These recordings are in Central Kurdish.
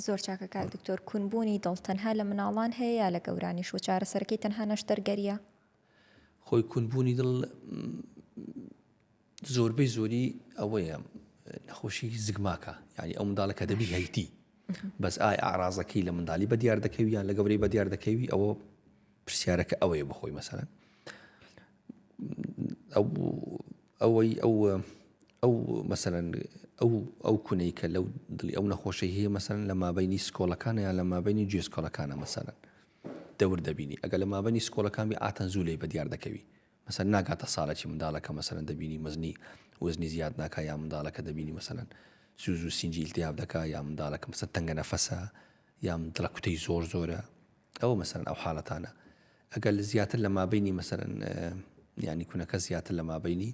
زۆر چاکە کاک دکتۆر کونبوونی دڵ تەنها لە مناڵان هەیە یا لە گەورانیش و چارەسەرەکەی تەنها نەشتەرگەریە؟ خۆی کونبوونی دڵ زۆربەی زۆری ئەوەیە نەخۆشی زگماکە یعنی ئەو منداڵە کە دەبی هەیتی بەس ئای ئارازەکەی لە منداڵی بە دیار دەکەوی یان لە گەورەی بە دیار دەکەوی ئەوە پرسیارەکە ئەوەیە بخۆی مەسەرەن ئەو ئەوەی ئەو ئەو مەسەرەن ئەو ئەو کونەی کە لەو دڵی ئەو نەخۆشی هەیە مەسەرەن لە مابینی سکۆڵەکانە یان لە مابینی گوێسکۆڵەکانە مەسەرەن دەور دەبینی ئەگەر لە مابینی سکۆڵەکان بی ئاتەن زوو لێی بەدیار دەکەوی مەسەلەن ناگاتە ساڵێکی منداڵەکە مەسەلەن دەبینی مەزنی وزنی زیاد ناکا یا منداڵەکە دەبینی مەسەلەن زوو زوو سینجی ئیلتیهاب دەکا یا منداڵەکە مەسەلەن تەنگە نەفەسە یا دڵەکوتەی زۆر زۆرە ئەوە مەسەلەن ئەو حاڵەتانە ئەگەر زیاتر لە مابینی مەسەلەن ینی کونەکە زیاتر لە مابینی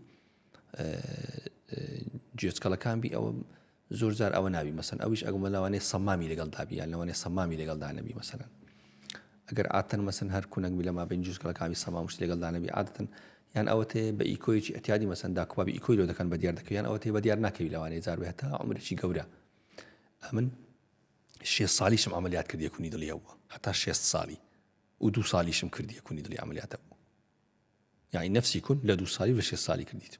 گوێچکەڵەکان بی ئەوە زۆر جار ئەوە نابی مەسەن ئەویش ئەگەمە لەوانەیە سەمامی لەگەڵ دابی یان لەوانەیە سەمامی لەگەڵ دانەبی مەسەلەن ئەگەر عادەتەن مەسەن هەر کونەک بی لە مابین جوزکەڵەکانی سەمام شت لەگەڵ دانەبی عادەتەن یان ئەوەتێ بە ئیکۆیەکی ئەتیادی مەسەن داکوبابی ئیکۆی لۆ دەکەن بە دیار دەکەوی یان ئەوەتێ بە دیار ناکەوی لەوانەیە جار بێ هەتا عومرێکی گەورە ئەمن شێست ساڵیشم عەمەلیات کردیە کونی دڵی هەبووە هەتا شێست ساڵی و دوو ساڵیشم کردیە کونی دڵی عەمەلیات هەبوو یعنی نفسی کون لە دوو ساڵی و لە شێست ساڵی کردیت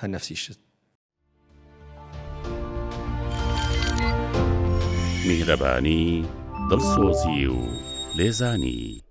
هەر نفسی شت میهرەبانی، دڵسۆزی و لێزانی.